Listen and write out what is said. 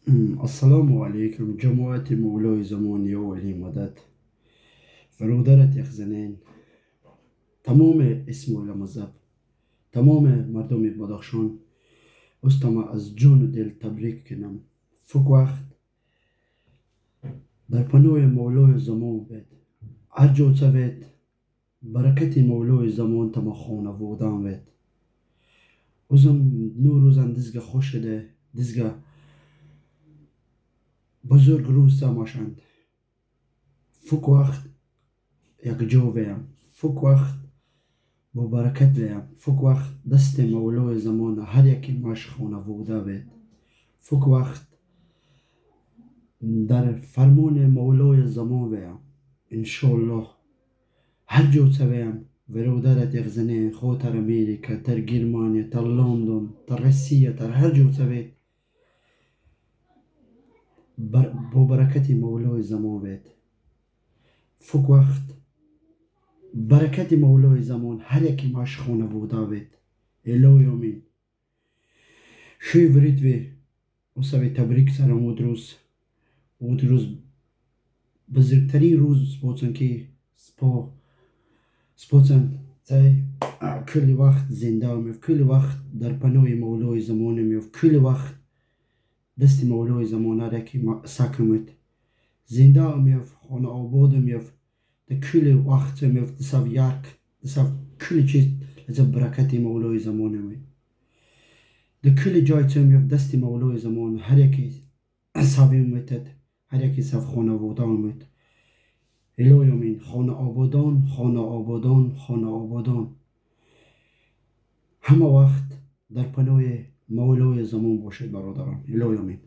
Ассалому алайкум, ҷамоати Мавлои замон, ё Валӣ мадад. Бародарат яхзанен, тамоми исмоила мазҳаб, тамоми мардуми Бадахшон устама аз ҷону дил табрик кунам. Фук вақт дар паноҳи Мавлои замон бед. Ҳар ҷо савед, баракати Мавлои замон тама хонаводан бед. Узм нурӯзан дизга хушиде, дизга бузург рӯз самошанд. Фук вақт якҷо веям, фук вақт бо баракат веям, фук вақт дасти Мавлои замон ҳар яке маш хонавода вед. Фук вақт дар фармони Мавлои замон веям. Иншоаллоҳ, ҳар ҷо савеям, бародарат яхзане, хо тар Америка, тар Германия, тар Лондон, тар Россия, тар ҳар ҷо савед, бо баракати Мавлои замон вед. Фук вақт баракати Мавлои замон ҳар яке маш хонавода вед. Илоҳи омин. Шӯи вритви усави табрик сарам уд рӯз. Уд рӯз бузургтарин рӯз споцан, ки споцан цай кулли вақт зинда меёфт, кулли вақт дар паноҳи Мавлои замон меёфт, кулли вақт дасти Мавлои замон ҳар яке сакмед. Зинда меёфт, хонаобод меёфт, дар кулли вақт меёфт, дисав ярк, дисав кулли чиз лаза баракати Мавлои замон меёфт. Дар кулли ҷой меёфт, дасти Мавлои замон ҳар яке сави метад, ҳар яке сав хонавода мед. Илоҳи омин. Хонаободон, хонаободон, хонаободон. Ҳама вақт дар паноҳи Мавлои замон бошед, бародарон. Илоҳи омин.